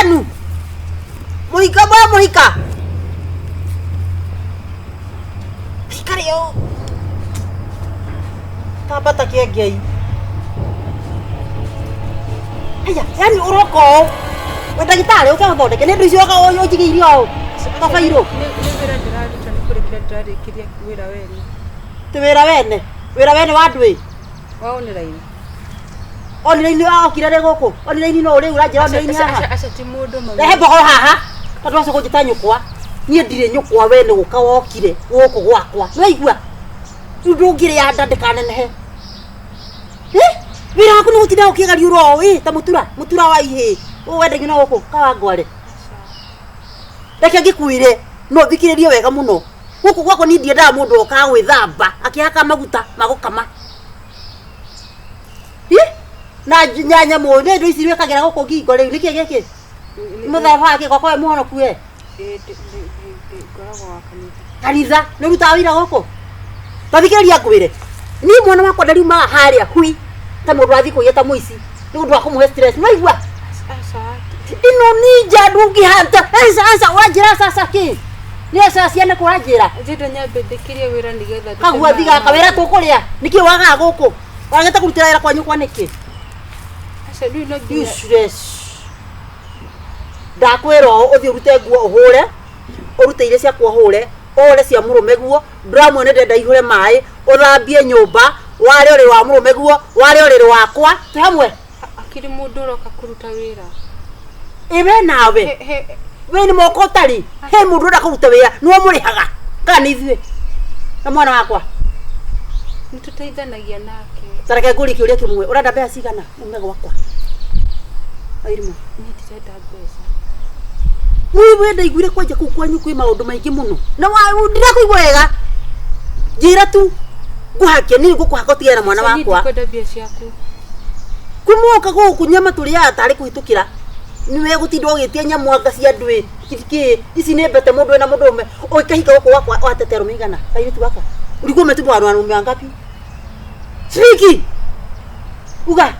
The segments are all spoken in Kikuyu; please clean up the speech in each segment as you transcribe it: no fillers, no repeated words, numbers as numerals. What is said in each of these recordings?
Mũhikanu. Mũhika mwa mũhika. Ikare ũũ. Tambata kĩengei. Haya, yani ũroka ũũ. We ndagĩtarĩ ũke ũthondeke nĩ ũndũ icio ũka ũnjigĩire ũũ. Kabairũ. Nĩ wĩra ndĩraruta nĩ kũrĩkia ndĩrarĩkĩria wĩra wene. Ti wĩra wene. Wĩra wene wa ndwĩ. Wa online. Online okire rĩ gũkũ. Online no rĩu ũranjĩra online haha. Aca ti mũndũ mami. Rehe mbogoro haha tondũ wacoka kũnjĩta nyũkwa. Niĩ ndirĩ nyũkwa we nĩ gũka wokire gũkũ gwakwa. Nĩwaigua? Rĩu ndũngĩrĩa nda ndĩkanenehe. Eh? Wĩra waku nĩ gũtinda ũkĩgariũra ũũ ĩ ta mũtura mũtura wa ihĩĩ. Ũũ wendagio na gũkũ Kawangware. Reke ngĩkwĩre no thikĩrĩrie wega mũno. Gũkũ gwakwa niĩ ndiendaga mũndũ okaga gwĩthamba akĩhaka maguta ma gũkama. Ĩ? Na nyanya mũĩ nĩ indo ici wĩkagĩra gũkũ ngingo rĩu nĩkĩ gĩkĩ? Mũtharaba wa kĩ gwakwa we mũhonoku we? Ngoragwo wa kanitha. Kanitha nĩ ũrutaga wĩra gũkũ? Ta thikĩrĩria ngwĩre. Niĩ mwana wakwa ndariumaga harĩa hui ta mũndũ wathiĩ kũiya ta mũici nĩ ũndũ wa kũmũhe stress. Nĩ waigua? Aca. Ĩno nĩ nja ndũngĩhata. Aca aca ũranjĩra aca aca kĩ? Nĩ aca ciana kũ ũranjĩra? Njenda nyambe ndĩkĩrie wĩra nĩgetha ndute Kagua thiga kawĩra tũkũrĩa. Nĩkĩ wagaga gũkũ? Wagĩte kũrutĩra wĩra kwa nyũkwa nĩkĩ? Aca rĩu no nginya Useless. Ndakwĩra ũũ ũthiĩ ũrute nguo ũhũre, ũrute iria ciakwa ũhũre, ũhũre cia mũrũme guo, ndũramwona ndĩrenda ihũre maĩ, ũthambie nyũmba, ware ũrĩrĩ wa mũrũme guo, ware ũrĩrĩ wakwa, twĩ hamwe? Akĩrĩ mũndũ ũroka kũruta wĩra. Ĩ we nawe, He, he, we nĩ moko ũtarĩ, he mũndũ ũrenda kũruta wĩra, nĩwe ũmũrĩhaga, kana nĩ ithuĩ? Na mwana wakwa? Nĩ tũteithanagia nake. Ta reke ngũrie kĩũria kĩmwe, ũrenda mbeca cigana ume gwakwa? Wairimũ. Niĩ ndirenda mbeca. Niĩ we ndaiguire kwanja kũu kwanyu kwĩ maũndũ maingĩ mũno. Na ndirakũigua wega. Njĩra tu ngũhake, niĩ ngũkũhaka ũtigane na mwana Aca, niĩ wakwa. ndikwenda mbia ciaku. Kuma woka gũkũ nyama tũrĩaga tarĩ kũhĩtũkĩra. Nĩwe gũtinda ũgĩtia nyamũ anga cia andũ ĩ. Kĩ ici nĩ mbete mũndũ wĩna mũndũ ũmwe. Ũkĩhika gũkũ gwakwa watete arũme igana. Kairĩtu gaka. Ulikuwa umetupwa wanaume wangapi? Shriki. Uga.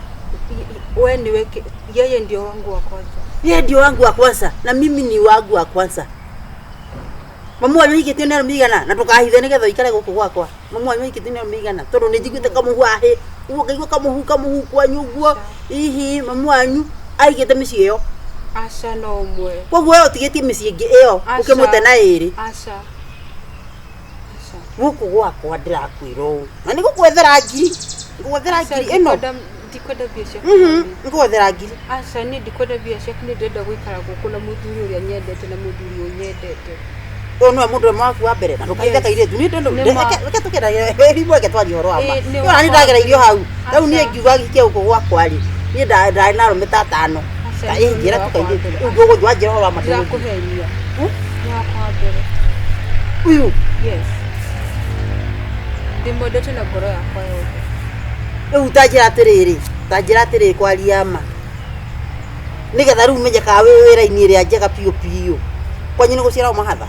We niwe yeye ndio wangu wa kwanza. Yeye ndio wangu wa kwanza na mimi ni wangu wa kwanza. Mamu wanyu ahikĩtio nĩ arũme igana na ndũkahithe nĩgetha ũikare gũkũ gwakwa. Mamu wanyu ahikĩtio nĩ arũme igana tondũ nĩ njiguĩte kamũhu ahĩ ũguo ngaigua kamũhu kamũhu kwanyu ũguo hihi mamu wanyu ahikĩte mĩciĩ ĩyo. Aca no ũmwe. Koguo we ũtigĩtie mĩciĩ ĩngĩ ĩyo ũkĩmũte na ĩrĩ. Aca. Aca. Gũkũ gwakwa ndĩrakwĩra ũũ na nĩ gũkwethera ngiri ngũgwethera ngiri ĩno Ndikwenda mbia ciaku. Ngũgwethera ngiri. Aca niĩ ndikwenda mbia ciaku nĩ ndĩrenda gũikara gũkũ na mũthuri ũrĩa nyendete na mũthuri ũnyendete. Ũyũ nĩwe mũndũ ũmwe waku wa mbere na ndũkahithe kairĩtu niĩ Nĩ ma. reke tũkĩragia reke twarie ũhoro wa ma Ĩ, nĩ Niĩ ona niĩ wakwa. ndagereirio hau rĩu niĩ Aca. ngiuga hikie gũkũ gwakwa rĩ niĩ ndarĩ na arũme ta atano Aca, Ta, niĩ ĩ, njĩra nĩ tu wakwa wa kairĩtu mbere. rĩu ndũgũthiĩ wanjĩra ũhoro wa ma ndũgũthiĩ. Ndirakũhenia. Nĩ wakwa wa mbere. Ũyũ Yes. Ndĩmwendete na ngoro yakwa yothe. Rĩu ta njĩra atĩrĩrĩ, ta njĩra atĩrĩrĩ kwaria ma. Nĩgetha rĩu menye kana wĩ wĩra-inĩ ĩrĩa njega biũ biũ. Kwanyu nĩ gũciaragwo mahatha?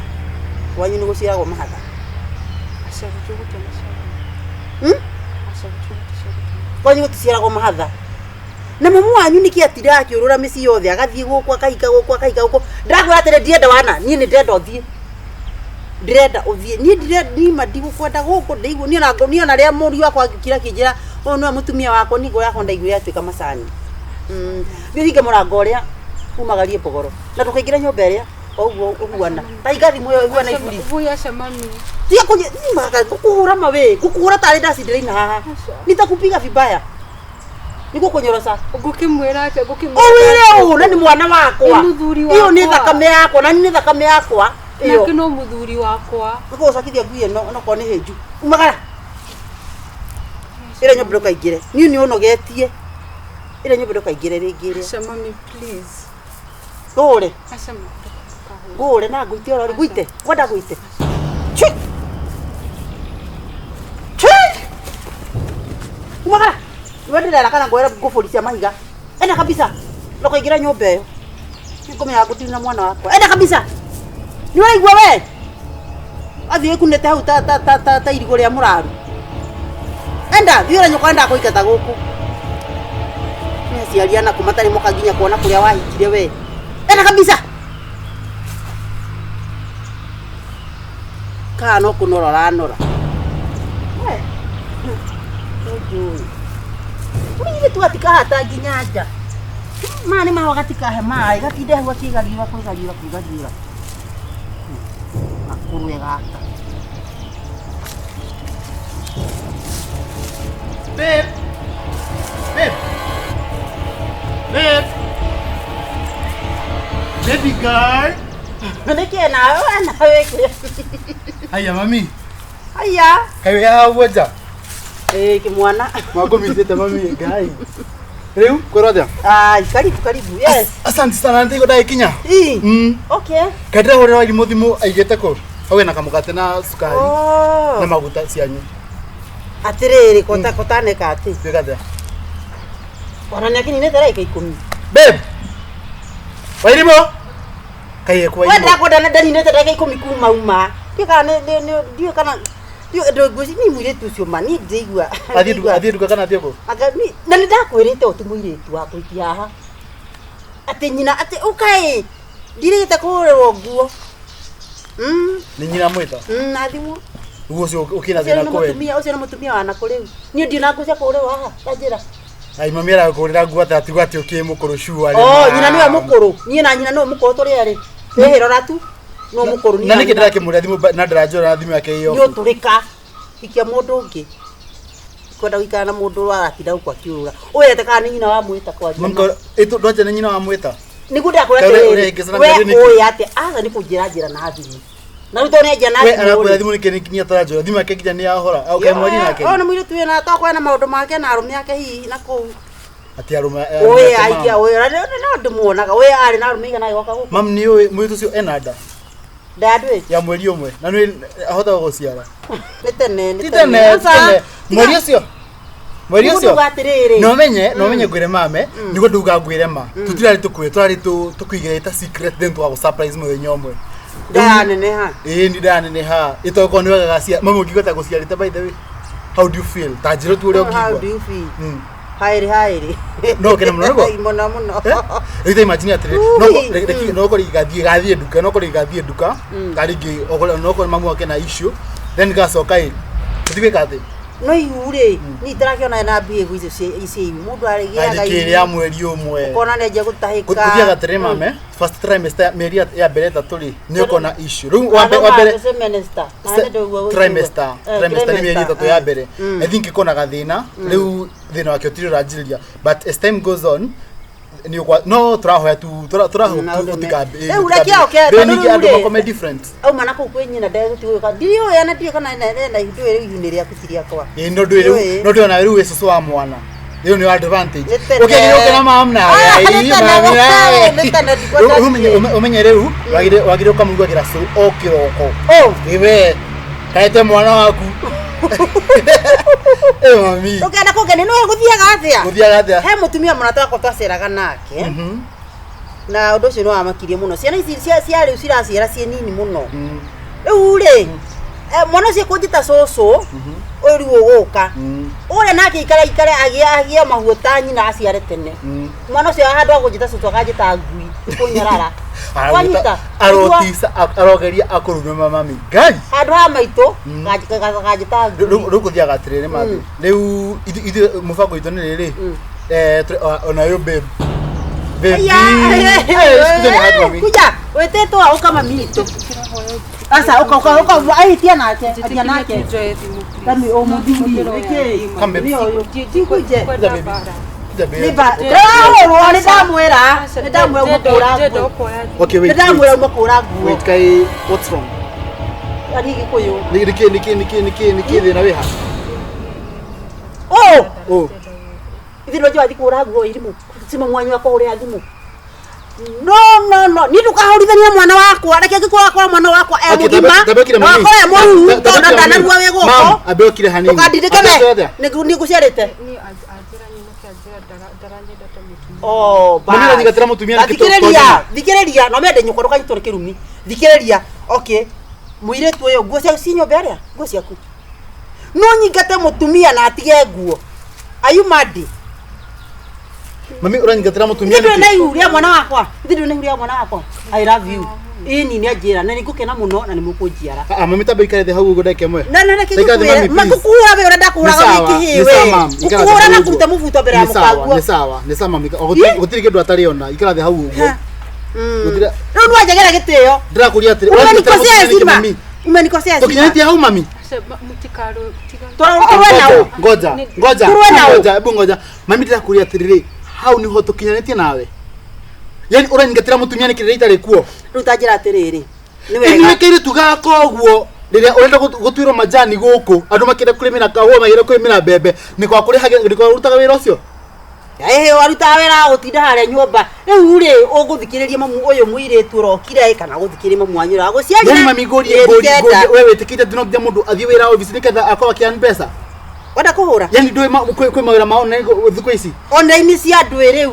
Kwanyu nĩ gũciaragwo mahatha? Aca gũtirĩ gũciaragwo. Aca gũtirĩ gũciaragwo. Kwanyu gũticiaragwo mahatha? Na mamu wanyu nĩkĩ atindaga akĩũrũra mĩciĩ yothe agathiĩ gũkũ akahika gũkũ akahika gũkũ. Ndĩrakwĩra atĩrĩ ndienda wana, niĩ nĩ ndĩrenda ũthiĩ. Ndĩrenda ũthiĩ. Niĩ ndirenda niĩ ma ndigũkwenda gũkũ ndĩigua niĩ ona niĩ ona rĩrĩa mũriũ wakwa angĩũkire akĩnjĩra ũyũ nĩwe mũtumia wakwa niĩ ngoro yakwa ndaiguire yatuĩka macani. Thiĩ ũhinge mũrango ũrĩa umagarie mbogoro na ndũkaingĩre nyũmba ĩrĩa o ũguo ũhuana. Ta hinga thimũ ĩyo ĩhuana iburi. Vui aca mami. Tiga kũnyi ngũkũhũra ma wĩ, ngũkũhũra tarĩ ndaci ndĩraina haha. Nitakupiga vibaya. Nĩgũkũnyoroca. Ngũkĩmwĩra atĩa? Ngũkĩmwĩra Ũwĩre ũũ na nĩ mwana wakwa. Nĩ mũthuri Ĩyo nĩ wakwa. thakame yakwa na nĩ thakame yakwa. Ĩyo. Nake no mũthuri wakwa. Nĩgũgũcokithia ngui ĩno onokorwo nĩ hĩnju. Umagara. Ĩrĩa nyũmba ndũkaingĩre. Niĩ nĩ ũnogetie. Ĩrĩa nyũmba ndũkaingĩre rĩngĩ ĩrĩa. Aca mami please. Ngũhũre. Aca mami ndũkahũre. Ngũhũre na ngũite oro ngũite. Ngwenda ngũite. Chui. Chui. Umagara. Niwe ndĩrera kana ngwĩre ngũbũri cia mahiga. Enda kabisa. Ndũkaingĩre nyũmba ĩyo. Nĩngũmenya ngũtirĩ na mwana wakwa. Enda kabisa. Nĩ ũraigua we? Athiĩ ĩkunĩte hau ta ta ta ta ta irigũ rĩa mũraru. Enda, thiĩ ũrĩa nyũkwa endaga kũingata gũkũ. Nĩ aciari anakũ matarĩ moka nginya kuona kũrĩa wahikire we. Tena kabisa. Kana no kũnora ũranora. We, ũnjũĩ. Mũirĩtu gatikahata nginya nja. Maya nĩ mahũa gatikahe maĩ, gatinde hau gakĩgariũra kwĩgariũra kwĩgariũra. Gakũrwe gaka. Babe. Babe. Babe. Baby girl. Nĩkĩ nawe we nawe kĩ? Haya mami. Haya. Kaĩ wĩ haha ũguo nja? Ĩĩ kĩmwana. Mwakũmithĩte mami Ngai. Rĩu kwĩrwo atĩa? Ai, karibu karibu. Yes. Asante sana nĩndĩigua ndagĩkinya. Ii. Mm. Okay. Kaĩ ndĩrahũrĩra Wairimũ thimũ aigĩte kũ? Hau ena kamũgate na cukari Oh. na maguta cianyu. Atĩrĩrĩ kota kotaneka atĩ. Gwĩka atĩa? Ona nĩ akinyinĩte ndagĩka ikũmi. Babe. Wairimũ. Kaĩ ekũ We Wairimũ? ndĩrakwenda na ndaninĩte ndagĩka ikũmi kuma uma. Ndiũĩ kana ndiũĩ kana ndiũĩ ndũngwĩci ni mũirĩtu ũcio ma niĩ ndĩigua. Athiĩ nduka kana athiĩ kũ? Anga ni na nĩ ndakwĩrĩte ũti mũirĩtu wa kũikia haha. Atĩ nyina atĩ ũkaĩ ndirĩte kũhũrĩrwo nguo. Nĩ nyina mwĩta. Na thimũ. Ũguo ũcio ũkĩna Ũcio thĩna nĩ kũwe. mũtumia ũcio nĩ mũtumia wa nakũ rĩu. Niĩ ndirĩ na nguo cia kũhũrĩrwo haha ta njĩra. Ai mami arakũhũrĩra nguo atĩa atigo atĩ ũkĩ mũkũrũ sure. Oh, nyina nĩwe mũkũrũ. Niĩ na nyina nĩwe mũkũrũ tũrĩ erĩ. Twĩhĩrora tu. No mũkũrũ niĩ Na nĩkĩ nyina. ndĩrakĩmũrĩra thimũ na ndĩranjũra na thimũ yake ĩyo. Nĩ ũtũrĩka. Hikia mũndũ ũngĩ. Kwenda gũikara na mũndũ ũratinda gũkũ akĩũrũra. Ũyete kana nĩ nyina wa mwĩta kwaria. Mami ko ĩtũ ndwanja nĩ nyina wa mwĩta. Nĩguo ndakwĩra Kaũrĩa- atĩrĩrĩ, ũrĩa ingĩcana we mĩario nĩkĩ? ũĩ atĩ aca nĩ kũnjĩra njĩra na thimũ. Na rĩu tondũ nĩ anjĩra na We thimũ arakwĩra rĩ, thimũ nĩkĩ nĩ ataranjũra thimũ yake nginya nĩ yahora. Au kaĩ mwaria nake. Ũyũ nĩ mũirĩtu wĩna tokorwo ena maũndũ make na arũme ake hihi na kũu. Atĩ arũme. Ũyũ aikia ũyũ na no ndĩmuonaga. Ũyũ arĩ na arũme igana agĩoka gũkũ. Mam nĩ ũĩ mũirĩtu ũcio ena nda Ndandũĩ. ya mweri ũmwe na nĩ ahotaga gũciara. Nĩ tene nĩ Ti tene ti Aca, tene. Mweri ũcio. Mweri Nĩguo ũcio. nduga atĩrĩrĩ. No menye no menye ngwĩre mame nĩguo nduga ngwĩre ma tũtirarĩ tũkwĩre tũrarĩ tũkũigĩrĩte ta secret then tũgagũ surprise mũthenya ũmwe. Ndayaneneha. Ĩĩ nĩ ndaneneha ĩtokorwo nĩ wega gacia mami ũngĩigua ta gũciarĩte by the way how do you feel ta njĩra tu ũrĩa How do ũngĩigua. you feel? Mm. Haĩrĩ haĩrĩ. No ũkene mũno nĩguo? Mũno mũno. Rĩu ta imagine atĩrĩrĩ no Ui, no korwo igathiĩ gathiĩ nduka no korwo igathiĩ nduka ka rĩngĩ okorwo no korwo mamu wake na issue then gacoka ĩ tũtigwĩka atĩ No ihu rĩ, niĩ itarakĩona na mbia icio cia ihu. Mũndũ arĩgĩaga arĩ rĩa mweri ũmwe. Ũkona nĩ anjia gũtahĩka. Gũthiaga atĩrĩrĩ mame first trimester mĩeri ya mbere ĩtatũ rĩ nĩ ũkona issue rĩu wa mbere trimester trimester nĩ mĩeri ĩtatũ ya mbere I think ĩkona gathĩna rĩu thĩna wake ũtirĩ ũranjĩrĩria but as time goes on nĩ ũkwa no tũrahoya tu tũrahoya tu ũtikambe Rĩu reke oke, tondũ ningĩ rĩu andũ rĩ- makome different Auma na kũu kwĩ nyina ndegũtigũka. Ndiũĩ ona ndiũĩ kana ena ihu ndũĩ rĩu ihu nĩ rĩaku ti rĩakwa. ĩĩ no ndũĩ rĩu Ndiũĩ. no ndũĩ ona rĩu wĩ cũcũ wa mwana rĩu nĩ advantage Nĩ tene. ũkĩagĩrĩire ũkena mam nawe Ah, nĩ ĩĩ, tene, mami nawe. nĩ tene, ndikwenda Rĩu ũmenye- atĩ. ũmenye rĩu wagĩrĩire ũkamũrugagĩra cũrũ o kĩroko Oh, iwe kaete mwana waku ĩ mami ndũkenda kũngenia nĩwe gũthiaga atĩa? gũthiaga atĩa He mũtumia mũrata wakwa twaceraga nake. Mhm. Na ũndũ ũcio nĩ wamakirie mũno. Ciana ici cia rĩu ciraciara ciĩ nini mũno. Mm. Rĩu rĩ, mwana ũcio kũnjĩta cũcũ, ũyũ rĩu ũgũka. Mm. Ũrĩa nake ikara ikare agĩe mahuo ta nyina aciare tene. Mm. Mwana ũcio handũ ha kũnjĩta cũcũ akanjĩta ngui, kũnyarara. Wanyita? Arotisa arogeria akũrume mami ngai Handũ ha maitũ, kanjĩta ngui. rĩu gũthiaga atĩrĩrĩ mathi rĩu ithuĩ mũbango witũ nĩ rĩrĩ ona ũyũ babe baby Aya, Eh, sikiza ni hard mami. kuja wĩtĩtwo ũka mami witũ. Aca ũka ũka ũka ahitia nake, atia nake. Tami o mũthuri nĩkĩ? Come, babe. Nĩ ũyũ. Tikuje. Kuja baby. Kuja baby. Nĩ ba. Ndĩrahũrwo nĩ ndamwĩra. Nĩ ndamwĩra uma kũra nguo. Okay, Nĩ wait. ndamwĩra Wait, uma kũra nguo. wait kai what's wrong? Ari Gĩkũyũ. Nĩ nĩkĩ nĩkĩ nĩkĩ nĩkĩ nĩkĩ thĩna wĩ ha? Oh! Oh. Ithuĩ ndwanjia wathiĩ kũhũra nguo irimũ. Cima mwanyu wakwa ũrĩa thimũ. No no no, niĩ ndũkahũrithania mwana wakwa. Reke angĩkorwo akora mwana wakwa e Okay, mũgima. tambe okire Na mami. wakora e mũruru Tambe tondũ okire mami. ndanarua wĩ Mam, gũkũ. ambe okire hanini. Ndũkandindĩkane. Ambe okire atĩa? Nĩ ngũciarĩte. Oh, Mami bas. ũranyigatĩra mũtumia Na nĩkĩ thikĩrĩria, thikĩrĩria, no mende nyũkwa ndũkanyitwo nĩ kĩrumi. Thikĩrĩria, okay. Mũirĩtu ũyũ nguo ciaku ci nyũmba ĩrĩa? Nguo ciaku. No nyingate mũtumia na atige nguo. Are you mad? Mami ũranyingatĩra mũtumia Nĩ ndũrĩ na nĩkĩ? ihu rĩa mwana wakwa. Nĩ ndũrĩ na ihu rĩa mwana wakwa. I love you. Ĩni nĩ anjĩra na nĩ ngũkena mũno na nĩ mũkũnjiara. Ah, ah, mami tamba ikare thĩ hau ũguo ndagĩka ĩmwe. Na na reke Ikara thĩ, ngũkwĩre, mami, please. makũkũhũra we ũrĩa ndakũhũraga Nĩ sawa, wĩ kĩhĩĩ nĩ we. sawa, ma'am. Ikara thĩ Ngũkũhũra hau na ũguo. kũruta mũbuto mbere ya Nĩ sawa, mũkaguo. nĩ sawa, nĩ sawa mami. O, Ĩ? gũtirĩ kĩndũ atarĩ ona. Ikara thĩ hau ũguo. Ha. Mm. Gũtirĩ- Rĩu nĩwanjagĩra gĩtĩo. Ndĩrakũria atĩrĩ, ũranyingatĩra Umenikosea mũtumia nĩkĩ, heshima. mami? Umenikosea heshima. Tũkinyanĩtie hau mami? Aca, mũtikarũe, tiga. Tũrũe na ũ? Ngoja, ngoja, Tũrũe na ũ? ngoja, hebu ngoja. Mami ndĩrakũria atĩrĩrĩ, hau nĩho tũkinyanĩtie nawe. Yaani ũranyingatĩra mũtumia nĩkĩ rĩrĩa itarĩ kuo? Rĩu ta njĩra atĩrĩrĩ. Nĩ Ĩ wega. nĩ kairĩtu gaka ũguo rĩrĩa ũrenda gũtuĩrwo majani gũkũ andũ makĩenda kũrĩmĩra kahũa makĩenda kũrĩmĩra mbembe nĩ kwa kũrĩhagĩra nĩ kwa ũrutaga wĩra ũcio. Ĩĩ warutaga wĩra wa gũtinda harĩa nyũmba. Rĩu rĩ ũgũthikĩrĩria mamu ũyũ mũirĩtu ũrokire ĩ, kana gũthikĩrĩria mamu wanyu ũrĩa wagũciarire. Yaani mami ngũrie Mĩeri ngũrie kenda. ngũrie we wĩtĩkĩte atĩ no nginya mũndũ athiĩ wĩra obici nĩgetha akorwo akĩearn mbeca. Wenda kũhũra? Yaani ndũĩ kwĩ mawĩra ma online thikũ ici. Online cia andũ ĩ rĩu.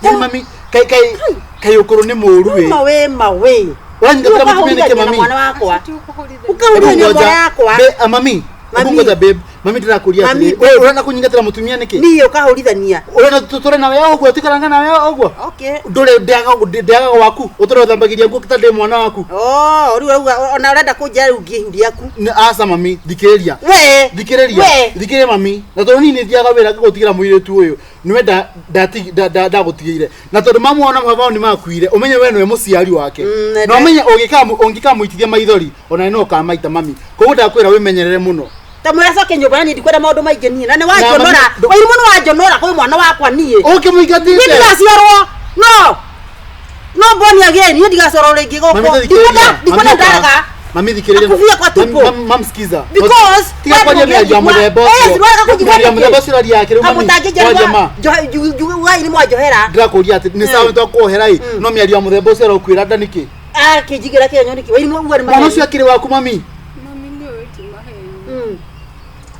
Yaani mami kai kai kai ũkũrũ nĩ mũũru wĩ. Mawe mawe. Ũranyingatĩra mũtumia nĩkĩ Ũkahũrithania na mami? mwana wakwa. Aca, ti ũkũhũrithania. Ũkahũrithania Hebu mwana ngoja. yakwa. Mami, hebu Mami. ngoja babe. Mami ndĩrakũria Mami, atĩrĩrĩ, we ũrenda kũnyingatĩra mũtumia nĩkĩ? Niĩ ũkahũrithania. Ũrenda tũtũre nawe ũguo tũikaranga nawe ũguo? Okay. Ndũrĩ ndĩagaga waku ũtũre ũthambagiria nguo ta ndĩ mwana waku. Oh, rĩu ũrauga ona ũrenda kũnjĩra rĩu ngĩe ihu rĩaku. Nĩ aca mami, thikĩrĩria. We. Thikĩrĩria. We. Thikĩrĩria mami. Na tondũ niĩ nĩ thiaga wĩra ngagũtigĩra mũirĩtu ũyũ. Nĩwe ndagũtigĩire. Na tondũ mamu wao na baba wao nĩ makuire, ũmenye we nĩwe mũciari wake. Mm, Na ũmenye ũngĩkamũitithia maithori, ona no ũkamaita mami. Koguo ndakwĩra wĩmenyerere mũno. Ta mwĩra coke nyũmba na niĩ ndikwenda maũndũ maingĩ niĩ. Na nĩ Na wanjonora. mami, Wairimũ nĩ wanjonora kwĩ mwana wakwa niĩ. Niĩ Ũkĩmũingatĩte. ndigaciarwo. No. No born again. Niĩ ndigaciarwo rĩngĩ Mami gũkũ. thikĩrĩria. Ndikwenda ndikwenda ndaraga. Mami thikĩrĩria. Akuvia kwa tupo. Mam sikiza. Because tiga kwaria mĩario ya mũthemba Eh, ũcio. siweka kujigua Mĩario ya mũthemba ũcio ũraria yake rĩu mami. Kwanja ma. Jugai nĩ mwanjohera. Ndĩrakũria atĩ nĩ sawa nĩtwakuohera ĩ no mĩario ya mũthemba ũcio ũrakwĩra nda nĩkĩ? Akĩnjigĩra kĩenyo nĩkĩ? Wairimũ uga nĩ Mwana maheni. ũcio akĩrĩ waku mami. Mami nĩ ũĩ ti maheni. Mm.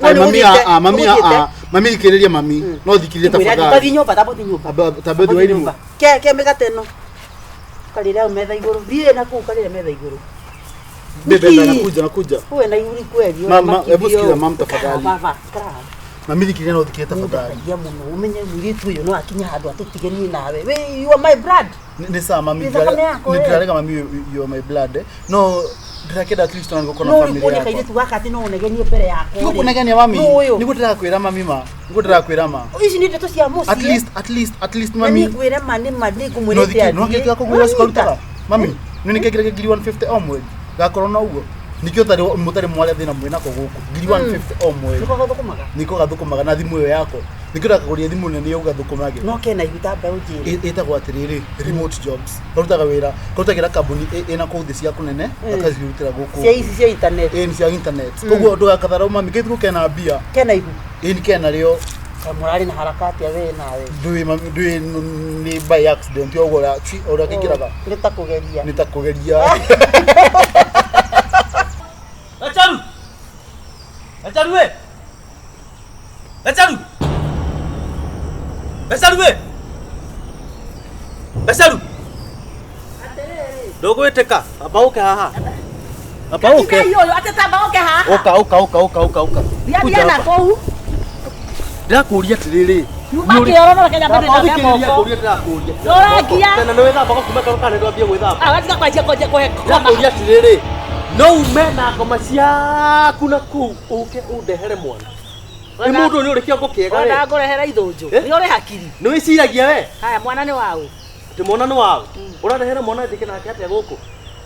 Ai, No, nĩ mami ũthiĩte- a mami ũthiĩte. a mami thikĩrĩria mami no thikĩrĩrie Ngwĩra tafadhali. Tathiĩ nyũmba, tamba ũthiĩ nyũmba. Tamba ũthiĩ Wairimũ. Ke ke mĩgate ĩno. Karĩre hau metha igũrũ. Thiĩ na kũu karĩre metha igũrũ. Bebe Nĩkĩ? nakuja nakuja. Uwe na ihuri kweli. Mama, hebu sikiza mam tafadhali. Baba, ikara. Mami thikĩrĩria no thikĩrĩrie tafadhali. Nĩndakagia mũno ũmenye mũirĩtu ũyũ no akinye handũ atũtige niĩ nawe. We, you are my blood. Nĩ sawa mami Nĩ thakame yakwa, nĩ we. ndĩrarega mami you are my blood eh. No ndĩrakĩenda at least ona ngũkorwo na No family ũrĩ yakwa. kairĩtu gaka atĩ no ũnegenie mbere yakwa. Nĩguo kũnegenia mami. Nũ ũyũ? Nĩguo ndĩrakwĩra mami ma. Nĩguo ndĩrakwĩra ma. Ici nĩ ndeto cia mũciĩ. At least at least at least Na mami. niĩ ngwĩre ma nĩ ma nĩ No ngũmwĩrĩte thikĩ no athiĩ. kĩrĩa kũgũra Nĩwanyita? cikarutaga. Mami, nĩ nĩ kĩrĩa ngiri 150 o mweri. Gakorwo no ũguo. Nikĩo ũtarĩ mũtarĩ mwarĩa thĩna mwĩnako gũkũ. Ngiri 150 o mweri. Nĩko gathũkũmaga. Niko gathũkũmaga na thimũ ĩyo yako. Nikĩo ndakagũria thimũ nene yo gathũkũmage. No kena ihu ta mbeũ njĩrĩ. Ĩtagwo atĩrĩrĩ remote jobs. Karutaga wĩra, karutagĩra kambuni ĩna kũu thĩ cia kũnene, akacirutĩra gũkũ. Cia ici cia internet. Ĩ nĩ cia internet. Koguo ndũgakatharau mami, gĩthukũ kena mbia. Kena ihu. Ĩ nĩ kena rĩo. Kaĩ mũrarĩ na harakati we nawe. Ndũĩ mami, ndũĩ nĩ by accident ũguo ũrĩa ũrĩa kĩingĩraga. Nĩ ta kũgeria. Nĩ ta kũgeria. Gacharu! Gacharu we! Gacharu! Gacharu we! Gacharu! Ndũgwĩtĩka, amba ũke haha. Amba ũke. Ũyũ atĩ tamba ũke haha. Ũka ũka ũka ũka ũka ũka. Thiĩ na kũu. Ndĩrakũria atĩrĩrĩ. Nyuma kĩoro no Kenya mbere Amba na ũthikĩrĩrie moko. ngũrie ndĩrakũria. Ndũrangia. Tene nĩ wĩthambaga kuma karo kana nĩ ndwambie gwĩthamba. Ah, watiga kwanjia kwanjia kũhe koma. Ndĩrakũria atĩrĩrĩ. No ume na ngoma ciaku na kũu ũke ũndehere mwana. Nĩ mũndũ ũyũ nĩ ũrĩ kĩongo kĩega we. Ona ngũrehera ithũnjũ. Eh? Nĩ ũrĩ hakiri. Nĩ wĩciragia we. Haya mwana nĩ waũ. Atĩ mwana nĩ waũ. Ũrandehera mwana njĩke nake atĩa gũkũ?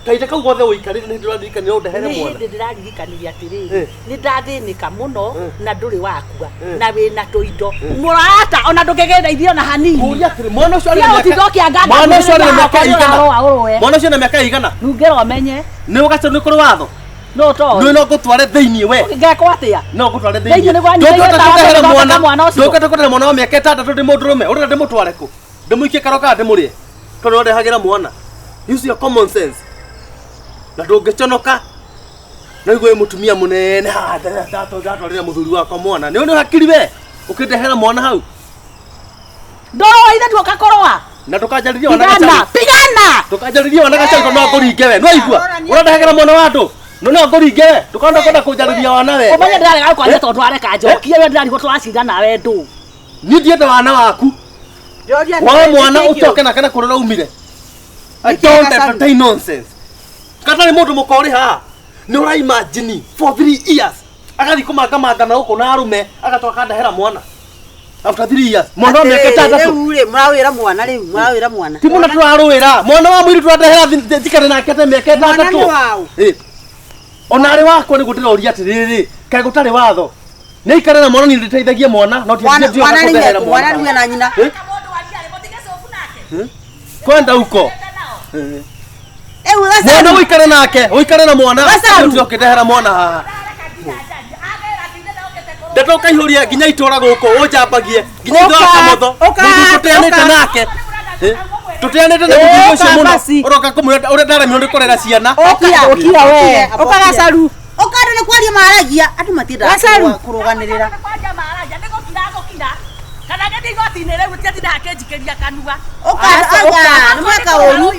Kahinda kau gothe ũikarĩte nĩ hĩndĩ ũraririkanire ũndehere Nĩ mwana. hĩndĩ ndĩraririkanirie atĩrĩrĩ Eh. nĩ ndathĩnĩka mũno Eh. na ndũrĩ wakua Eh. na wĩna tũindo mũrata ona ndũngĩgĩndeithia ona hanini. Kũria atĩrĩ mwana ũcio arĩ Tiga na gũtinda mĩaka ũkĩanganga mwana ũcio arĩ na mĩaka igana. ũrarũa ũrũe. Mwana ũcio na mĩaka igana. Nungĩra ũmenye. Nĩ ũgacĩru nĩ kũrĩ watho. No ũtoĩ. Nĩ no ngũtware thĩinĩ we. Ngekwo atĩa? No ngũtware Thĩinĩ thĩinĩ. nĩ gwanyu Ndũngĩhota thĩinĩ kũndehera ũtawatho mwana. mwana ũcio. Ndũngĩhota kũndehera mwana wa mĩaka ĩtandatũ ndĩ mũndũrũme. Ũrenda ndĩmũtware kũ? Ndĩmũikie karo kana ndĩmũrĩe? Tondũ nĩwandehagĩra mwana. Use your common sense. Na ndũngĩconoka. Na igwe mũtumia mũnene haha ndatwarĩra mũthuri wakwa mwana. Nĩ ũrĩ hakiri we? Ũkĩndehera mwana hau. Ndũrũa ithe tuoka kũrũa. Na ndũkanjarĩrie wana Pigana, gacau. pigana. Ndũkanjarĩrie wana gacau tondũ no ngũringe we. Nĩwaigua? Ũrandehagĩra mwana wa andũ. No no ngũringe we. Ndũkanda kwenda kũnjarĩria wana we. Ũmenye ndĩrarega gũkwaria tondũ areka njokie we ndĩrarigwo tũracinda nawe ndũ. Niĩ ndienda wana waku. Ndĩroria Woe atĩrĩrĩ, mwana nĩkĩ ũcoke nake na kũrĩa ũraumire. I Nĩkĩ don't Gacaru? entertain nonsense. Katarĩ mũndũ mũkorĩ haha. Nĩ ũra imagine for 3 years. Agathiĩ kũmangamanga na gũkũ na arũme agatoka akandehera mwana. After 3 years. Mwana wa mĩaka Atĩrĩrĩ, ĩtandatũ. rĩu rĩ mũrawĩra mwana rĩu mũrawĩra mwana Ti mũno tũrarũĩra. Mwana wa mũirĩtu andehera njikare nake te mĩaka Mwana ĩtandatũ. nĩ waũ? Ĩ. Ona arĩ wakwa nĩguo ndĩroria atĩrĩrĩ, kaĩ gũtarĩ watho? Nĩ aikare na mwana niĩ ndĩteithagie mwana no ti mwana ti- mwana rĩu kũndehera ekũ- mwana rĩu ena nyina Ĩ? Kwenda huko. rĩu Mwana Gacaru ũikare nake, ũikare na mwana. Gacaru. Ũtige ũkĩndehera mwana haha. Ndeto ũkaihũria nginya itũra gũkũ ũnjambagie nginya itũra Ũka, kamotho. ũka, Mũthuri tũteanĩte ũka. nake. Ĩ? Tũteanĩte na mũthuri ũcio Ũka mũno. basi. Ũroka kũmwĩra ũrĩa ndaremirwo nĩ kũrera ciana. ũkira Ũkira we. ũka Gacaru ũka andũ nĩ kwaria maragia andũ matiendaga Gacaru. kũrũganĩrĩra ũka anga nĩ mweka ũru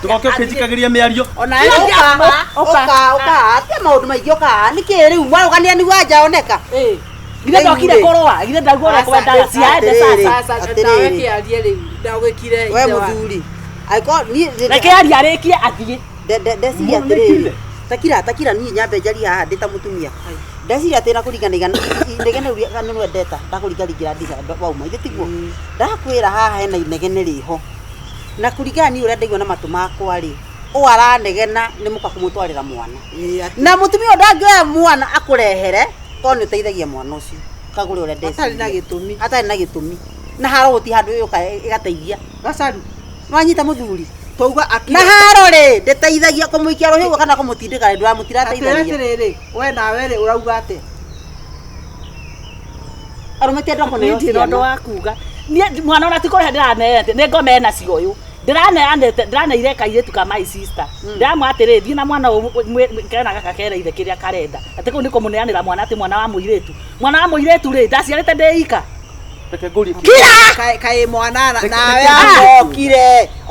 Ndũgoke ũkĩnjikagĩria mĩario. ona ũka ũka ũka atia maũndũ maingĩ ũka nĩkĩ rĩu mwarũganĩra nĩguo anja oneka Githĩ ndokire kũrũa, githĩ ndaigua ũrĩa kwendaga ciaende Atĩrĩrĩ. sasa. Aca nawe kĩarie rĩu ndagwĩkire we ithe wa- mũthuri angĩkorwo niĩ Reke arie arĩkie athiĩ. ndeciria Mũndũ nĩ atĩrĩrĩ kire. takira takira niĩ nyambe njarie haha ndĩ ta mũtumia ndeciria atĩ na kũringana inegene rĩu nĩ rwendeta ndakũringaringĩra ndica wauma ithe tiguo ndakwĩra haha hena inegene rĩho na kũringana niĩ ũrĩa ndaigua na matũ makwa rĩ ũũ aranegena nĩ mũka kũmũtwarĩra mwana Ĩĩ, atĩ- na mũtumia ũyũ ndangĩoya mwana akũrehere tondũ nĩ ũteithagia mwana ũcio kagũre ũrĩa Hatarĩ na ndeciria gĩtũmi. hatarĩ na gĩtũmi na haro gũti handũ yũka ĩgateithia Gacaru wanyita mũthuri twauga na akira haro rĩ ndĩteithagia kũmũikia rũhĩ ũguo kana kũmũtindĩka rĩ atĩrĩ ndũramũtirateithagia atĩrĩrĩ we nawe rĩ ũrauga atĩa arũme ti andũ a kũneo Niĩ ndirĩ na ũndũ ciana wa kuga. Niĩ mwana ona ti kũrĩha ndĩraneete, nĩ ngoma ena cio ũyũ. Ndĩraneanĩte, ndĩraneire kairĩtu ka my sister. Ndĩramwĩra atĩrĩ, thiĩ na mwana ũyũ kena gaka kere ithe kĩrĩa karenda. Atĩ kũu nĩ kũmũneanĩra mwana atĩ mwana wa mũirĩtu. Mwana wa mũirĩtu rĩ, ndaciarĩte ndĩ ika. Reke ngũrie kĩũria. Kaĩ- kaĩ mwana Reke- nawe reke- ambokire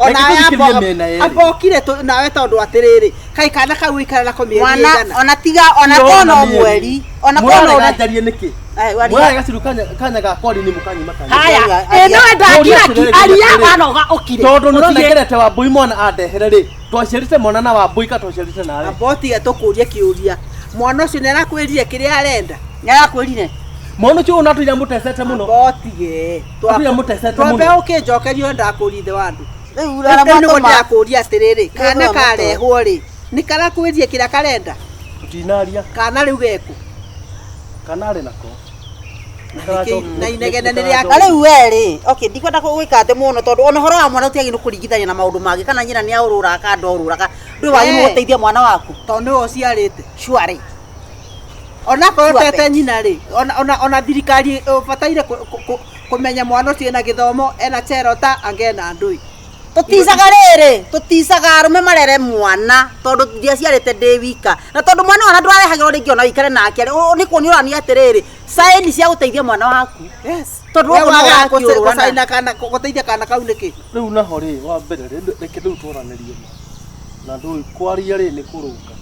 Reke tũthikĩrĩrie mĩena yerĩ. ambokire nawe tondũ atĩrĩrĩ kaĩ kana kau ũikara nako mĩeri mwana ĩigana ona tiga ona Ndĩrona kono mĩeri. mweri ona kono Mũrarega njarie nĩkĩ? Ai, waria. Mũrarega ciru kanya gakwa rĩ nĩ mũkanyima kanya. Haya, Aria- ĩ no Mũria ndakira atĩrĩrĩ, aria atĩrĩrĩ. wanoga ũkire. Tondũ nĩ Ũtige. ũnengerete Wambũi mwana andehere rĩ, twaciarĩte mwana na Wambũi ka twaciarĩte nawe. ambotige tũkũrie kĩũria mwana ũcio nĩ arakwĩrire kĩrĩa arenda nĩ arakwĩrire Mwana ũcio ũna tũira mũtecete mũno. ambotige Atũira mũtecete twambe mũno. ũkĩnjokerio ndakũria ithe wa andũ rĩu rĩu nĩguo aramwatũma ndĩrakũria atĩrĩrĩ kana Rĩu karehwo rĩ nĩ karakwĩrire kĩrĩa karenda Tũtinaria kana rĩu geku kana arĩ nako. na inegene nĩ rĩa na rĩu we rĩ okay ndikwenda gwĩka atĩ mũno tondũ ona ũhoro wa mwana ũtiagĩrĩirwo kũringithania na maũndũ mangĩ kana nyina nĩ aũrũraga kana ndorũraga ndũĩ wagĩrĩirwo Eh. gũteithia mwana waku tondũ nĩwe ũciarĩte sure onakorwo Sure tete nyina rĩ ona thirikari ũbataire kũmenya mwana ũcio ena gĩthomo ena cherota angena ndũi tuticaga rĩrĩ tuticaga arũme marere mwana tondũ ndiaciarĩte ndĩ wika na tondũ mwana ona ndwarehagĩrwo rĩngĩ ona ũikare nake rĩ, nĩ kuonio ũrania atĩrĩrĩ saini cia gũteithia mwana waku yes Tondũ We gũkũ no wagaga ũrakĩũrũra na- gũcaina kana gũteithia kana kau nĩkĩ Rĩu naho rĩ, wa mbere rĩ, reke rĩu twaranĩrie ma. Na ndũĩ kwaria rĩ nĩ kũrũnga.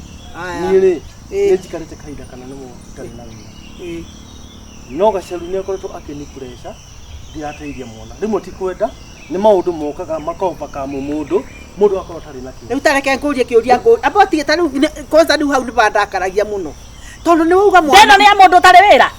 Aya. Niĩ rĩ, Ĩ. nĩ njikarĩte kahinda kanene mũno itarĩ na wĩra. Ĩ. No Gacaru nĩ akoretwo akĩni pressure ndirateithia mwana. Rĩmwe ti kwenda, nĩ maũndũ mokaga makovercome mũndũ, mũndũ akorwo atarĩ na kĩndũ. rĩu tareke ngũrie kĩũria ngũ ambotige ta rĩu kwanza rĩu hau nĩ bandakaragia mũno tondũ nĩ wauga Ndeno mwana nĩ ya mũndũ ũtarĩ wĩra.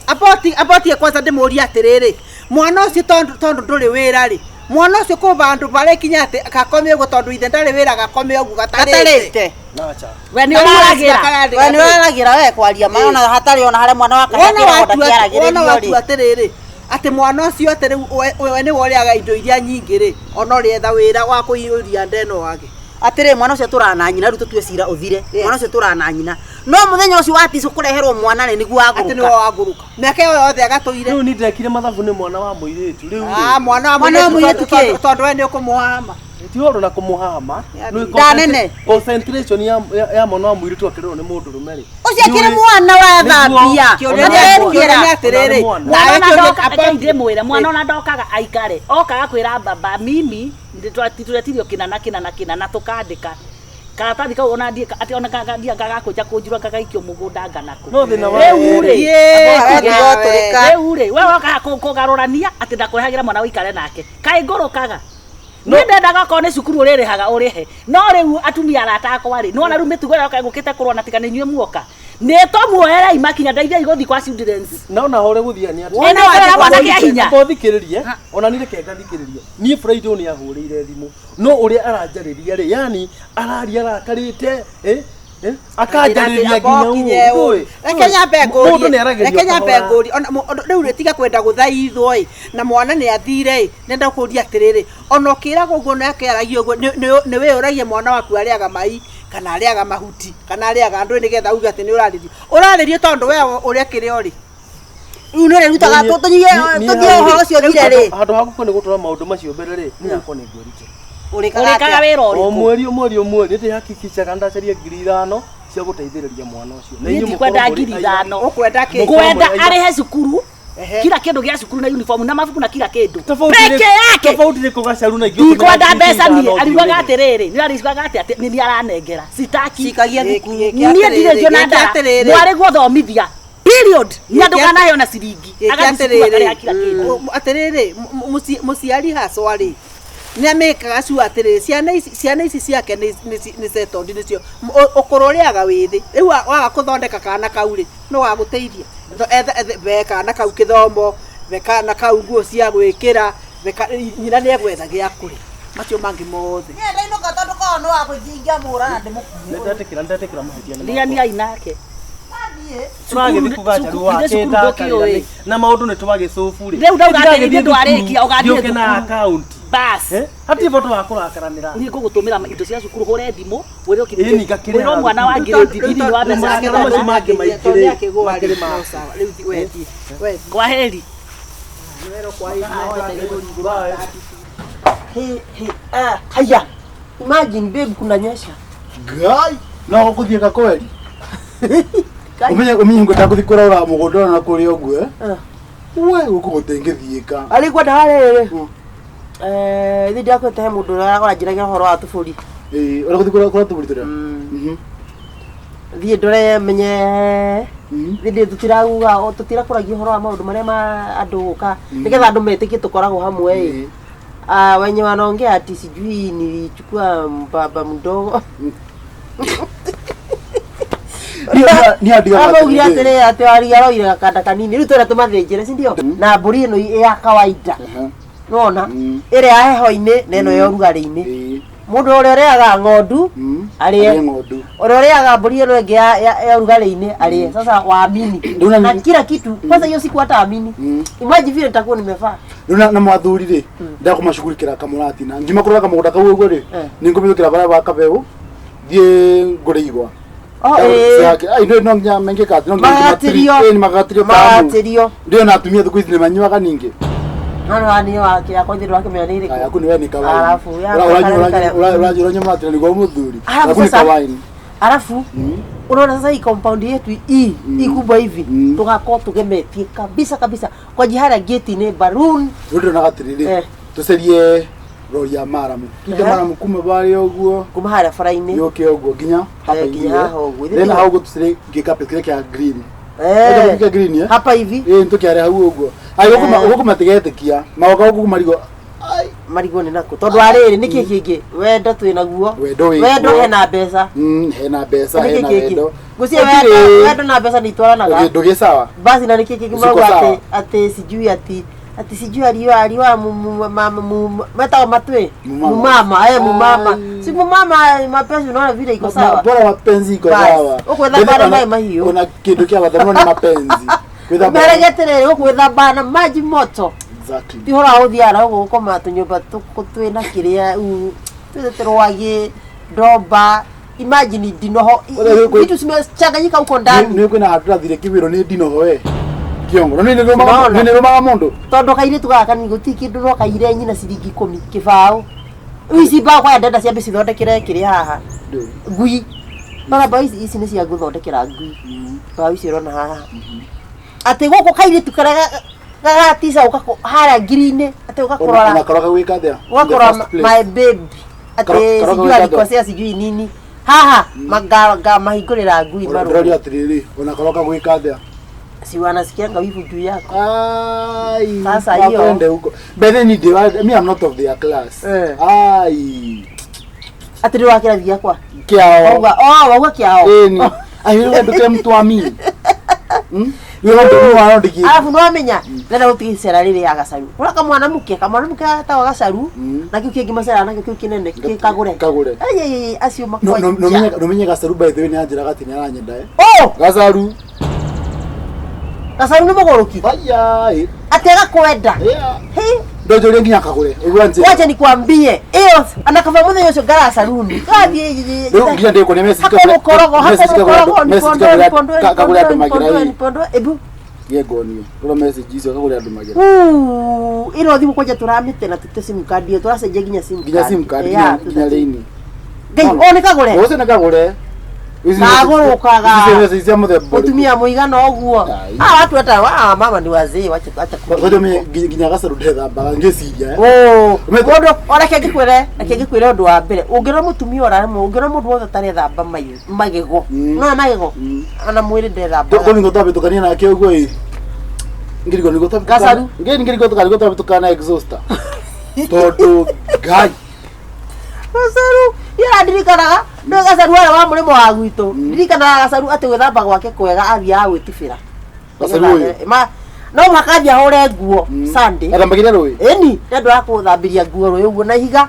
amboti ambotige kwanza ndĩmũrie atĩrĩrĩ mwana ũcio tondũ tondũ ndũrĩ wĩra rĩ mwana ũcio kũ vandũ barĩkinya atĩ gakome ũguo tondũ ithe ndarĩ wĩra gakome ũguo gatarĩte gatarĩte Nacha. We nĩ ũraragĩra. we nĩ ũraragĩra we kwaria ma ona hatarĩ ona harĩa mwana wona waka wona watua atĩrĩrĩ atĩ mwana ũcio atĩ rĩu we nĩwe ũrĩaga indo iria nyingĩ rĩ ona ũrĩetha wĩra wa kũiyũria ndeno wage atĩrĩ mwana ũcio tũraga na nyina rĩu tũtue cira ũthire Yes. mwana ũcio tũraga na nyina no mũthenya ũcio waticwo kũreherwo mwana rĩ nĩguo atĩ nĩwe wagũrũka wagũrũka mĩaka ĩyo yothe agatũire Rĩu nĩ ndekire mathabu nĩ mwana wa mũirĩtu. Rĩu Ah, rĩ, mwana wa Mwana wa mũirĩtu mũirĩtu kĩ? tondũ we nĩ ũkũmũhama ti ũhoro na kũmũhama. Nĩ Ndanene. Concentration ya mwana wa mũirĩtu akĩrerwo nĩ mũndũrũme rĩ. ũcio akĩrĩ mwana wa thambia Kĩũria nĩ Ũrerugĩra. kĩũria nĩ atĩrĩrĩ Mwana nawe Mwana ona kĩũria ndoka reke ndĩmwĩre mwana ona ndokaga aikare okaga kwĩra baba mimi tũretirio kĩna na kĩna na kĩna na tũkandĩka Karatathi kau ona ndiĩ atĩ ona ndiĩ gagakũnja kũnjirwo gagaikio mũgũnda nganakũ. No thĩna wa Rĩu rĩ, Rĩ. Rĩu rĩ, we wokaga kũgarũrania atĩ ndakũrehagĩra mwana ũikare nake. Kaĩ ngũrũkaga? Niĩ ndendaga okorwo nĩ cukuru ũrĩrĩhaga ũrĩhe. No rĩu atumia arata akwa rĩ, nĩwona rĩu mĩtugo ĩrĩa yoka ĩgũkĩte kũrũa tiga nĩ inyuĩ muoka. Nĩ tũmuoerei makinya ndeithiai gũthiĩ kwa students. No na hore gũthiĩ nĩ atĩ. Wona wathiĩ mwana kĩa hinya. Amba ũthikĩrĩrie, ona niĩ reke ngathikĩrĩrie. Niĩ Friday nĩ ahũrĩire thimũ. No ũrĩa aranjarĩria rĩ, yani araria arakarĩte, eh? Eh? Akanjarĩria nginya ũũ. Reke nyambe Mũndũ ngũrie. nĩ aragĩrio Reke nyambe kahora. ngũrie. Ona rĩu rĩ tiga kwenda gũthaithwo ĩ na mwana nĩ athire ĩ nenda kũria atĩrĩrĩ ona ũkĩragwo ũguo na akĩaragia ũguo nĩ wĩyũragia mwana waku arĩaga mai kana arĩaga mahuti kana arĩaga ndũĩ nĩgetha uge atĩ nĩ ũrarĩrio ũrarĩrio tondũ we ũrĩa kĩrĩa ũrĩ. Rĩu nĩ ũrĩrutaga tũthiĩ ũhoro ũcio ũthire rĩ. Handũ ha gũkũ nĩ gũtwara maũndũ macio mbere rĩ, niĩ hakwa nĩ ngwĩrute. Ũrĩkaga Ũrĩkaga atĩa? wĩra O ũrĩkũ? mweri o mweri o mweri nĩ ndĩhakikicaga ndacaria 5,000 cia gũteithĩrĩria mwana ũcio. Na Niĩ inyuĩ ndikwenda mũkorwo mũrĩ ngiri aira. ithano. Ũkwenda kĩ? Ngwenda arĩhe cukuru kila kĩndũ gĩa cukuru na uniform na mabuku na kila kĩndũ. Tofauti Peke yake. Tofauti nĩ kũgacaru na ingĩ Ndikwenda mbeca niĩ. Ariugaga atĩrĩrĩ, nĩ ariugaga atĩ atĩ nĩ aranengera. Sitaki. Cikagia thukuru. Niĩ ndirĩ ngĩona ndara. Mwarĩ guothomithia. Period. Nĩ ndũkanaheo na ciringi. Agathiĩ cukuru akarĩha kila kĩndũ. Atĩrĩrĩ mũciari hacwa rĩ nĩ amĩkaga cua atĩrĩrĩ ciana ici ciake nĩ settled nĩcio ũkũrũ ũrĩaga wĩthĩ rĩu waga kũthondeka kana kau rĩ no wagũteithia be kana kau kĩthomo be kana kau nguo cia gwĩkĩra nyina nĩ egwetha gĩa kũrĩa macio mangĩ mothe. Niĩ ndainũka tondũ korwo nĩ wa ingĩamũra na ndĩmũkuue. Nĩndetĩkĩra nĩndetĩkĩra mahĩtia nĩ makwa. Rigania nake. Tũragĩthiĩ kũgacaru Cukuru- wake cukuru ndakarĩra ndũkĩũĩ. nĩ- na maũndũ nĩ twagĩcũbu rĩ. Rĩu ndauga atĩ Ndĩragĩthiĩ ithuĩ ndwarĩkia, thukuru, ũgathiĩ ngĩũke na thukuru. akaunti. Bas. Eh? Hatirĩ bata wa kũrakaranĩra. Niĩ ngũgũtũmĩra indo cia cukuru hũre thimũ wĩre Ĩĩ, ni ngakĩrĩha wĩre mwana wa thukuru. ngirĩndi thiri wa mbeca Marakara cia macio mangĩ maingĩ rĩ, makĩrĩ ma- No sawa rĩu wethi wethi. Kwa heri. Hey, hey, ah, haya. Imagine babe kunanyesha. Ngai no gũthiĩ ka kweri umenye umenye ngwenda gũthiĩ kũrora mũgũnda na kũrĩa ũguo eh? We gũkũ gũtingĩthiĩka. Arĩ kwenda harĩ rĩ. Eh, thĩ ndiakwĩte he mũndũ ũrĩa ũranjĩragia ũhoro wa tũbũri. Ĩĩ, ũrĩa gũthiĩ kũrora tũbũri tũrĩa. Thiĩ ndore menye thĩ ndĩ tũtirauga tũtirakũragia ũhoro wa maũndũ marĩa ma andũ gũka nĩgetha andũ metĩkie tũkoragwo hamwe ĩ. Ah, wenye wanaongea ati sijui nilichukua mbaba mdogo. Niĩ andigaga Amaugire atĩrĩrĩ. atĩrĩ atĩ wariga aroire gakanda kanini rĩu twenda tũmathĩnjĩre si ndio? Na mbũri ĩno ya kawaida nona ĩrĩa ya heho-inĩ na ĩno ya ũrugarĩ-inĩ. Mũndũ ũrĩa ũrĩaga ng'ondu arĩe Arĩe ng'ondu. ũrĩa ũrĩaga mbũri ĩno ĩngĩ ya ũrugarĩ-inĩ arĩe. Sasa waamini Rĩu na kila kitu kwanza hiyo siku hata amini. Imagine vile nitakuwa nimevaa. Rĩu na mwathuri rĩ ndakũmacugurikĩra kamũratina ngima kũrora kamũgũnda kau ũguo rĩ nĩ ngũmĩthũkĩra barĩa ba kabeu thiĩ ngũre igwa. Oh, ĩĩ. Ai no nginya mengĩka atĩ no nginya Magatĩrio. ĩĩ, nĩ magatĩrio kamu. Magatĩrio. Ndio na atumia thikũ ici nĩ manyuaga ningĩ. No no ni wake yakwa ithe ndwakĩmenya nĩ ĩrĩkũ. Aya, yaku nĩ we nĩ kawaini. Alafu, yakwa Ũranyua mũratina nĩguo mũthuri. Alafu Yaku nĩ sasa- kawaini. Alafu unaona sasa hii compound yetu hii hii kubwa hivi tugakorwo tugemetie kabisa kabisa kwa jihara gate ni balloon. Rĩu ndĩronaga atĩrĩrĩ tũcarie rori ya maramu tute maramu kuma barĩa ũguo kuma harĩa bara-inĩ yũke ũguo nginya hapa Eh, nginya haha ũguo. Then hau ũguo tũcarie gĩkapet kĩrĩa kĩa green. Eh. Kĩa green eh? Hapa hivi ĩĩ nĩtũkĩare hau ũguo. Ai gũkũ matigetĩkia magoka gũkũ marigo marigwo nĩ nakũ tondũ arĩrĩ nĩkĩ kĩngĩ wendo twĩ naguo Wendo wĩ wendo kuo. hena mbeca Hena mbeca Nĩkĩ hena kĩngĩ? wendo. Ngwĩciria wendo wendo na mbeca nĩ itwaranaga. Kĩndũ gĩ sawa. Basi na nĩkĩ kĩngĩ Ziko mauga sawa. atĩ atĩ sijui ati ati sijui aliwa aliwa metagwo matwi Mumama. mumama eh mumama si mumama mapenzi unaona vile iko sawa Bora mapenzi iko Basi. sawa. Ũkwĩthamba Mbere na ona- maĩ mahiũ. Ona kĩndũ kĩa bata mũno nĩ mapenzi. Gwĩthamba- merege atĩrĩrĩ ũgwĩthamba na maji moto Exactly. ti ũhoro wa gũthiaga na gũkũ gũkoma tũnyũmba twĩna kĩrĩa twĩte rwagĩ ndomba imagine ndinoho vitu zimechanganyika huko ndani. Nĩ kwĩna handũ ndathire kĩwĩrwo nĩ ndinoho we kĩongo na nĩ Unaona? nĩrũmaga mũndũ tondũ kairĩtu gaka kanini gũtirĩ kĩndũ no kaire nyina ciringi ikũmi kĩbaũ rĩu ici mbaũ kwaya ndenda ciambe cithondekere kĩrĩa haha ngui bara mbaũ ici ici nĩ cia gũthondekera ngui mbaũ ici ũrona haha atĩ gũkũ kairĩtu karĩa gagatica ũka harĩa ngiri-inĩ atĩ ũgakũrora ona karoka gwĩka atĩa? In the ũgakora first place. my baby atĩ Karo- sijui karoka alikosea sijui nini Haha ngamahingũrĩra ngui Ndĩroria marũme. atĩrĩrĩ, ona karoka gwĩka atĩa? Si wanasikianga wivu juu yako. Ai, Sasa hiyo- wakwende huko. By then they me I'm not of their class. Eh. Ai. Atĩrĩ wa kĩrathi gĩakwa. Kiao. Wauga, oh, wauga kĩao. Ĩni. Ai wewe nduke mtu wa mimi. Hmm? Wewe ndio mwana ndiki. Arabu nĩwamenya ndĩrenda gũtiga icera rĩrĩ ya gacaru ũrĩa kamwana mũke kamwana mũke gatagwo gacaru Mm. na kĩu kĩngĩ macera nakĩo kĩu kĩnene kagũre Kagũre. Ai, ai, ai, acio No no makwanja no menye gacaru by the way nĩ anjĩraga atĩ nĩ aranyenda eh. oh Gacaru. gacaru nĩ mũgũrũki Aya. eh. atĩ agakwenda Yeah. Hĩ, Ndonjũrie nginya kagũre. Ũguo anjĩra. wacha nikwambie ĩyo ana kaba mũthenya ũcio ngara saruni gathiĩ Rĩu nginya ndĩkuonia message hako mũkorogo hako message kagũre mũkorogo andũ- message nipondoe kagũre nipondoe kagũre andũ nipondoe magira ĩ. nipondoe ebu Ngie ngonie. Rora message icio kagũre andũ magira. Uu, ĩno thimũ kwanja tũramĩte na tũte sim card ĩyo tũracenjia nginya sim Nginya sim card Yeah, nginya nginya rĩini. Ngai, o nĩ kagũre Ũcio nĩ kagũre. Ici nĩ- Kagũrũkaga. Ici nĩ message cia mũthemba ũrĩkũ? Mũtumia mũigana ũguo. Ai. Ah, watu hata wa mama ni wazee, wacha wacha. Ngoja mimi nginya gacaru ndethambaga ngĩciria. eh. Oh, Umetha- mũndũ o reke ngĩkwĩre, reke ngĩkwĩre ũndũ wa mbere. Ũngĩona mũtumia ũraremwo, ũngĩona mũndũ wothe ũtarethamba magego. Mm. No magego. Mm. Ona mwĩrĩ ndethambaga. Ko ningo twabĩtũkania nake ũguo ĩ. Ngiriko nĩguo twabĩtũkana. Gacaru. Ngiri ngiriko nĩguo twabĩtũkana na exhauster. Tondũ Ngai. Gacaru, ira ndirikanaga, nĩ gacaru arĩa wa mũrĩmo wa gwitũ. Ndirikanaga gacaru atĩ gwĩthamba gwake kwega athiaga gwĩtubĩra. Gacaru ũyũ. Ma no mũhaka athiĩ ahũre nguo Sunday. Athambagĩria rũĩ. Ĩni, nĩ andũ a kũthambĩria nguo rũĩ ũguo na ihiga.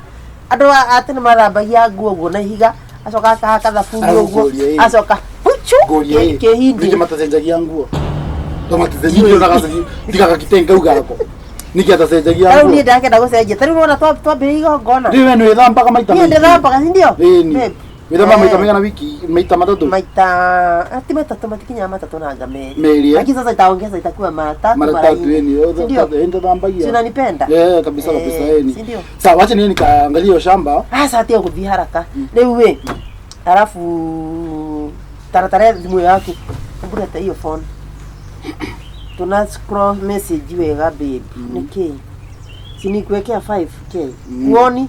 Andũ a tene mathambagia nguo ũguo na ihiga, acoka akahaka thabuni Arabu ũguo, ngũrie, ĩ. acoka puchu Ngũrie ĩ. kĩhindi. Ningĩ matacenjagia nguo. To maticenjagia na gacenji tiga gakitenga kau gako. Nĩkĩ atacenjagia Rĩu nguo? niĩ ndakenda gũcenjia. Ta rĩu nĩwona twambĩrĩria igongona. Rĩu we nĩ wĩthambaga maita Niĩ maingĩ. ndĩthambaga, si ndio? Ĩni. Babe. Wĩthambaga maita Eh. maigana wiki maita matatũ. Maita ati matatũ matikinyaga matatũ na ngamerĩ. Merĩ, eh? Lakini sasa itaongeza itakuwa mara tatu Mara mara tatu nne. ĩni. Si ndio? Ĩni ndathambagia. Si unanipenda? Eh, kabisa kabisa Eh, ĩni. si ndio? Sawa, wacha niende nikaangalie hiyo shamba. Sasa atia gũthiĩ haraka rĩu ĩ arabu taratara thimũ yaku mbũrete hiyo phone tuna scroll message wega babe nĩkĩ sinikuwekea 5k kuoni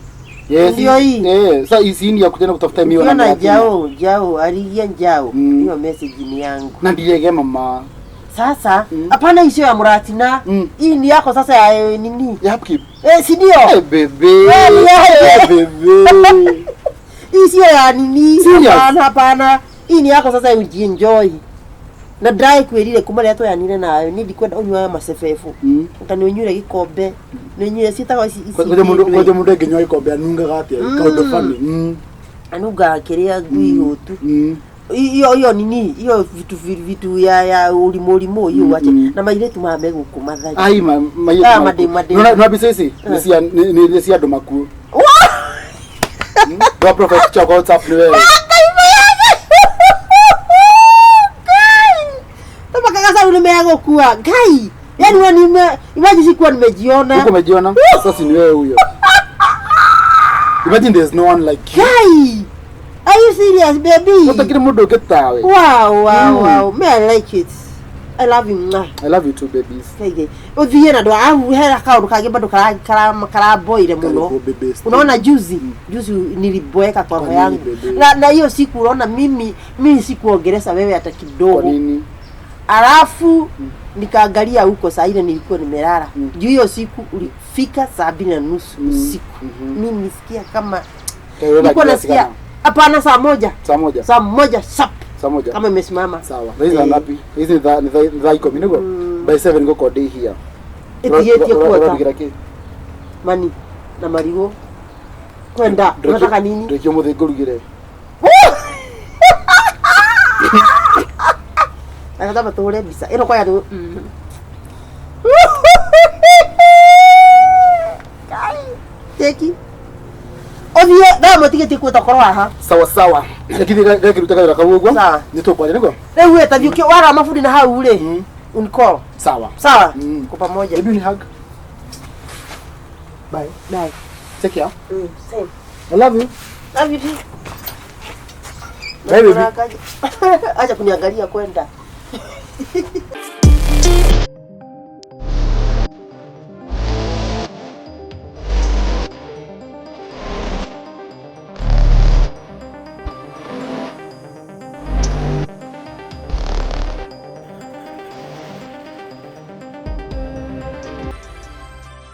Yes. Ndio hii. Eh, sasa hii ni ya kutenda kutafuta miwa na ukiona mirathi. njao njao arigia njao Mm. hiyo message ni yangu Na ndirege mama. sasa hapana mm. Isio ya muratina Mm. hii ni yako sasa ya nini Ya upkeep. eh, si ndio Eh, bebe. Wewe ni aje? Eh, bebe. Hii sio ya nini Serious? hapana hapana hii ni yako sasa ujienjoy na ndrai kwirire kuma rĩrĩa twayanire nawe ni ndikwenda ũnyuaga macebebu Mm. nga nĩ ũnyuire gĩkombe nĩ ũnyuire ciĩtagwo ici ici Ngoja mundu kĩndũ ngoja mundu angĩnyua gĩkombe anungaga atĩa? Kaũndũ funny. Mm. anungaga kĩrĩa ngui hũtu Mm. hiyo hiyo nini hiyo vitu vitu ya ũrimũ ũrimũ hiyo wache na mairĩtu maya megũkũ mathari Ai ma ma Ah, made- made. No mbica ici nĩ cia nĩ cia andũ makuũ. Ndwa profile picture kwa WhatsApp nĩ wewe. Tamaka gacaru nĩ megũkua Ngai yani wewe nime imagine sikuwa nimejiona Huko umejiona? Sasa ni wewe huyo. Imagine there's no one like you. Guy, are you serious, baby? Utakiri mundu ũngĩ tawe. Wow, wow, wow. Me, I like it. I love you. Mwah. I love you too babies. Kaige. Ũthiĩ na ndũ au hera kaũndũ kangĩ bado karamboire mũno. Karibu baby. Unaona juzi, juzi niliboeka kwa Kwa roho nini, yangu. baby? Na hiyo siku unaona mimi sikuongelesha wewe hata Kwa kidogo. nini? Alafu nikaangalia huko saa ile nilikuwa nimelala. Juu hiyo siku ulifika 7:30 usiku. Mimi nisikia kama Kayo nilikuwa nasikia hapana, saa moja Saa moja. saa moja sharp Saa moja. kama imesimama Sawa. Saa hizi saa Eh. ngapi? Hizi ni thaa ikũmi nĩguo? By 7 ngũkorwo ndĩ here. ĩtigĩtie kuota Ũrarugĩra kĩ? mani na marigũ kwenda unataka nini Ndĩkio mũthĩ ngũrugĩre. Nataka tũhũre mbica ĩno kwaya tũ teki ũthiĩ thaa ĩmwe tigĩtie kuota korwo haha Sawa sawa. Reke ngĩruta kawĩra kau ũguo. Sawa. Nĩ tũkwaria nĩguo? Rĩu ĩ tathiĩ wara mabundi na hau rĩ Mm. unicall Sawa. sawa Mm. kwa pamoja Baby ni hug. Bye. bye Take care. Same I love you. love you too Bye, baby. Acha kuniangalia kwenda.